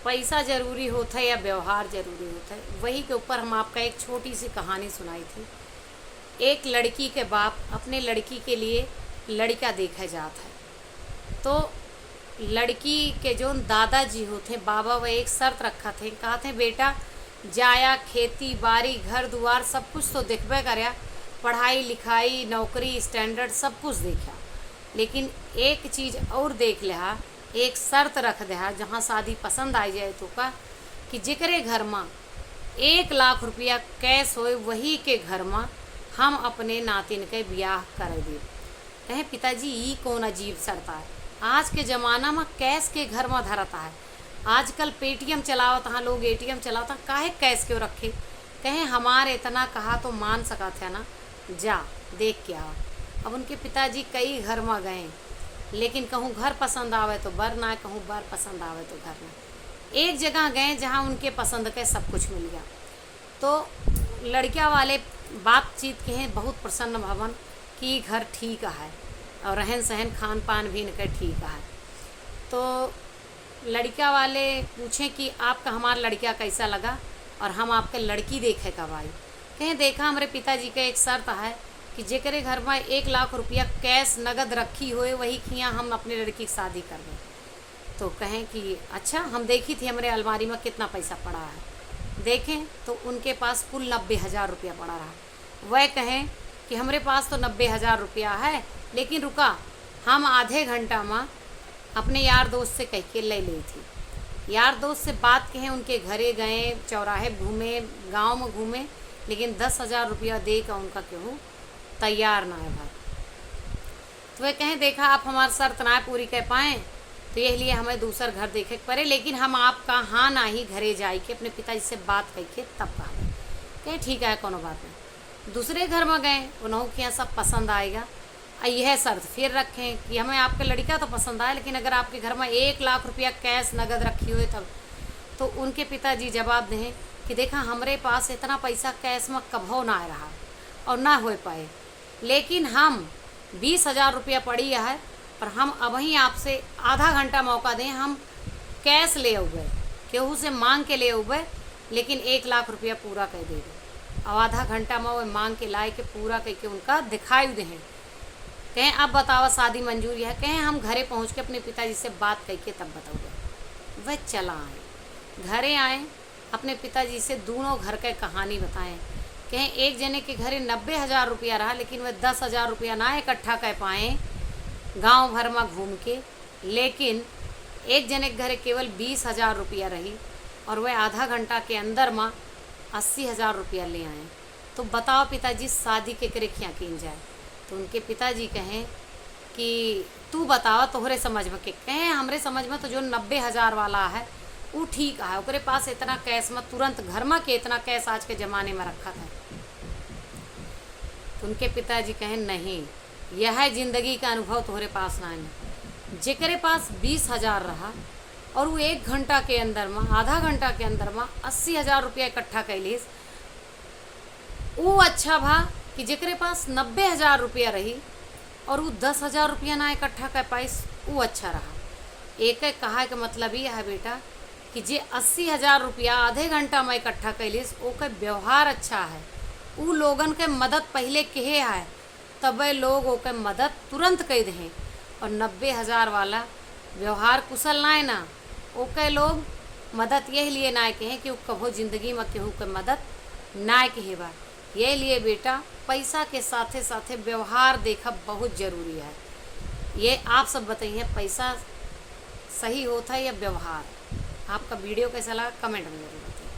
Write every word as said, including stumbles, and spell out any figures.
पैसा जरूरी होत है या व्यवहार जरूरी होत है, वही के ऊपर हम आपका एक छोटी सी कहानी सुनाई थी। एक लड़की के बाप अपने लड़की के लिए लड़का देखे जात है, तो लड़की के जौन दादाजी होत हैं, बाबा, वह एक शर्त रखत हैं, कहत हैं, "बेटा, जाया, खेती बाड़ी, घर दुआर सब कुछ तो देखबे करया, पढ़ाई लिखाई, नौकरी, standard सब कुछ देखा, लेकिन एक चीज और देख लेहा, एक शर्त रख देहा, जहाँ शादी पसंद आ जाए तो का, कि जेकरे घर मा एक लाख रुपया cash होए, वही के घर मा हम अपने नातिन के बियाह करे देब।" कहे, "पिताजी, ई कौन अजीब शर्त आए? आज के जमाना मा cash के घर मा धरत आए। आजकल Paytm चलावत हाँ लोग, ATM चलावत हाँ, काहे cash क्यों रखे?" कहे, "हमार इतना कहा तो मान सकत है ना, जा देख के आवा।" अब उनके पिताजी कई घर मा गए, लेकिन कहूँ घर पसंद आवे तो बर ना, कहूँ बर पसंद आवे तो घर ना। एक जगह गए जहाँ उनके पसंद के सब कुछ मिल गया। तो लड़किया वाले बातचीत के हैं बहुत प्रसन्न भवन कि घर ठीक है और रहन सहन खान पान भी इनके ठीक है। तो लड़किया वाले पूछे कि "आपका हमार लड़किया कैसा लगा और हम आपके लड़की देखे कब आई?" कहे, "देखा, हमरे पिताजी के एक शर्त है कि जेकरे घर मा एक लाख रुपया cash नगद रखी होए, वही खिया हम अपने लड़की की शादी करबे।" तो कहें कि "अच्छा, हम देखी थी हमरे अलमारी मा कितना पैसा पड़ा है।" देखें तो उनके पास कुल नब्बे हजार रुपया पड़ा रहा। वह कहें कि "हमरे पास तो नब्बे हजार रुपया है, लेकिन रुका, हम आधे घंटा मा अपने यार दोस्त से कह के ले ली थी।" यार दोस्त से बात कहें, उनके घरे गए, चौराहे घूमे, गाँव मा घूमे, लेकिन दस हजार रुपया दे के उनका केहू तैयार ना है भा। तो वह कहें, "देखा, आप हमार शर्त ना पूरी कर पाए, तो यह लिए हमें दूसर घर देखे के पड़े, लेकिन हम आपका हाँ ना ही घरे जाए के अपने पिताजी से बात करके तब कहबे।" कहें, "ठीक है, कोनो बात नहीं।" दूसरे घर मा गए, उन्हों के यहाँ सब पसंद आएगा। आ यह शर्त फिर रखें कि "हमें आपके लड़का तो पसंद आए, लेकिन अगर आपके घर मा एक लाख रुपया cash नगद रखी हुए तब।" तो उनके पिताजी जवाब दें कि "देखा, हमरे पास इतना पैसा cash मा कभो ना रहा और ना हो पाए, लेकिन हम बीस हजार रुपया पड़ी है और हम अबहीं आपसे आधा घंटा मौका दें, हम cash ले अउबे, केहू से मांग के ले अउबे, लेकिन एक लाख रुपया पूरा कर देबे।" और आधा घंटा मा वो मांग के लाए के पूरा करके उनका दिखाई दें। कहें, "अब बतावा, शादी मंजूर है?" कहें, "हम घरे पहुँच के अपने पिताजी से बात करके तब बताऊँगा।" वह चला आए, घरे आए, अपने पिताजी से दोनों घर के कहानी बताएं। कहें, "एक जने के घरे नब्बे हजार रुपया रहा, लेकिन वह दस हजार रुपया ना इकट्ठा कर पाए गाँव भर मा घूम के, लेकिन एक जने के घरे केवल बीस हजार रुपया रही और वह आधा घंटा के अंदर मा अस्सी हजार रुपया ले आए। तो बताओ पिताजी, शादी केकरे खिया कीन जाए?" तो उनके पिताजी कहें कि "तू बताओ, तोहरे समझ मा के?" कहें, "हमरे समझ मा तो जो नब्बे हजार वाला है, ऊ ठीक है, ओकरे पास इतना cash मा तुरंत घर मा के इतना cash आज के जमाने मा रखत है।" तो उनके पिताजी कहें, "नहीं, यह जिंदगी का अनुभव तोहरे पास ना है। जेकरे पास बीस हजार रहा और वो एक घंटा के अंदर मा, आधा घंटा के अंदर मा अस्सी हजार रुपया इकट्ठा कर लीस, ऊ अच्छा भा कि जेकरे पास नब्बे हजार रुपया रही और ऊ दस हजार रुपया ना इकट्ठा कर पाइस, ऊ अच्छा रहा।" एक कहा के मतलब ये है बेटा कि जे अस्सी हजार रुपया आधे घंटा मा इकट्ठा कर लीस, ओकर व्यवहार अच्छा है, ऊ लोगन के मदद पहिले किहे है, तबे लोग ओके मदद तुरंत कइ देहें। और नब्बे हजार वाला व्यवहार कुशल नाय ना, ओके लोग मदद यही लिए नाय कहें कि ऊ कभो जिंदगी मा केहू के मदद नाय किहे बा। यही लिए बेटा, पैसा के साथे साथे व्यवहार देखब बहुत जरूरी है। ये आप सब बताइए, पैसा सही होत है या व्यवहार? आपका video कैसा लगा, comment में जरूर बताइए।